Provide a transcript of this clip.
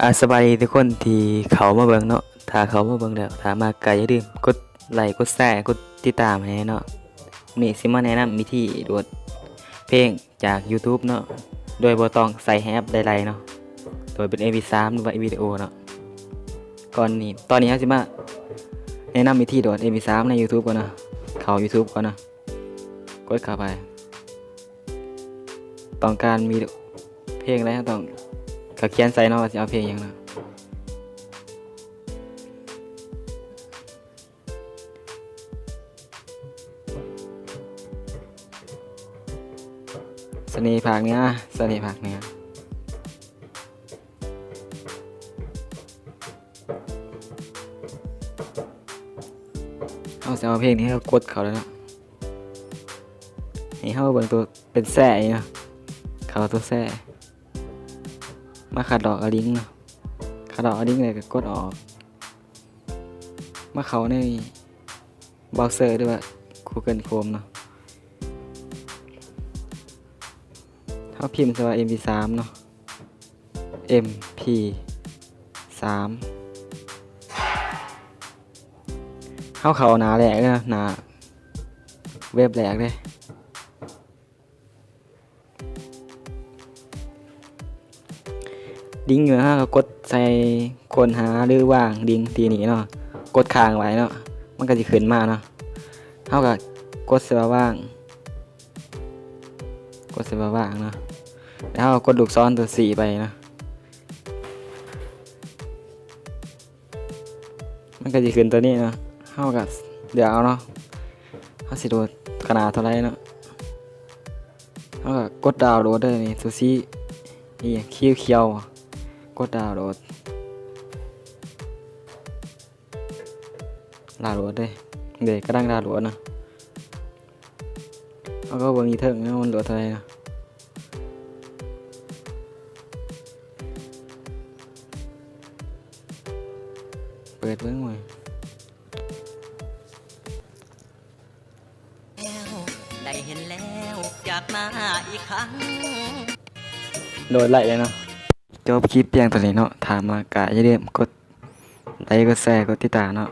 ອາ ສະບາຍດີທຸກຄົນທີ່ເຂົ້າມາເບິ່ງເນາະ. ຖ້າເຂົ້າມາເບິ່ງແລ້ວ ຖ້າມັກກໍຢ່າລືມກົດໄລ ກົດແຊ ກົດຕິດຕາມໃຫ້ແດ່ເນາະ. ມື້ນີ້ຊິມາແນະນຳວິທີໂຫຼດເພງຈາກ YouTube ເນາະ ໂດຍບໍ່ຕ້ອງໃຊ້ແອັບໃດໆເນາະ ໂດຍເປັນ ເອັມພີສາມ ຫຼືວ່າວິດີໂອເນາະ. ກ່ອນນີ້ ຕອນນີ້ເຮົາຊິມາແນະນຳວິທີໂຫຼດ ເອັມພີສາມ ໃນ YouTube ກ່ອນເນາະ. ເຂົ້າ YouTube ກ່ອນເນາະ. ກົດເຂົ້າໄປ ຕ້ອງການມີເພງໃດ ເຮົາຕ້ອງ ກໍຂຽນໃສ່ເນາະວ່າຊິເອົາເພງຫຍັງເນາະ. ສະເໜ່ພາກເໜືອ ສະເໜ່ພາກເໜືອ. ເຮົາຊິເອົາເພງນີ້ ເຮົາກົດເຂົ້າແລ້ວເນາະ. ໃຫ້ເຮົາເບິ່ງຕົວເປັນແຊນີ້ເນາະ. ເຂົ້າຕົວແຊ ມາຄັດລອກເອົາລິງເນາະ. ຄັດລອກເອົາລິງແລ້ວກໍກົດອອກ. ມາເຂົ້າໃນເບຣາເຊີ ຫຼືວ່າ Google Chrome ເນາະ. ເຮົາພິມໃສ່ວ່າ ເອັມພີສາມ ເນາະ. ເອັມພີສາມ ເຮົາເຂົ້າໜ້າແລກເດີ ໜ້າເວັບແລກເດ້. ລິງຢູ່ ເຮົາກໍກົດໃສ່ຄົ້ນຫາ ຫຼື ວາງລິງທີ່ນີ້ເນາະ. ກົດຄ້າງໄວ້ເນາະ ມັນກໍຊິຂຶ້ນມາເນາະ. ເຮົາກໍກົດໃສ່ວ່າວາງ ກົດໃສ່ວ່າວາງເນາະ ແລ້ວເຮົາກໍກົດລູກສອນຕົວຊີ້ໄປເນາະ. ມັນກໍຊິຂຶ້ນຕົວນີ້ເນາະ. ເຮົາກໍເລືອກເອົາເນາະ ເຮົາຊິໂຫຼດຂະໜາດເທົ່າໃດເນາະ. ເຮົາກໍກົດດາວໂຫຼດເດີ ນີ້ ຕົວສີ ນີ້ ຂຽວໆ ກົດດາວໂຫຼດ. ດາວໂຫຼດເດ້ ເດ້ ກຳລັງດາວໂຫຼດເນາະ. ເຮົາກໍເບິ່ງຢູ່ເທິງເນາະ ມັນໂຫຼດເທົ່າໃດເນາະ. ເປີດເບິ່ງເວີຍ. ໄດ້ເຫັນແລ້ວ ຢາກມາອີກຄັ້ງ. ໂຫຼດໄດ້ແລ້ວເນາະ. ຈົບຄລິບພຽງເທົ່ານີ້ເນາະ. ຖ້າມັກກໍຢ່າລືມກົດໄລ ກົດແຊ ກົດຕິດຕາມເນາະ.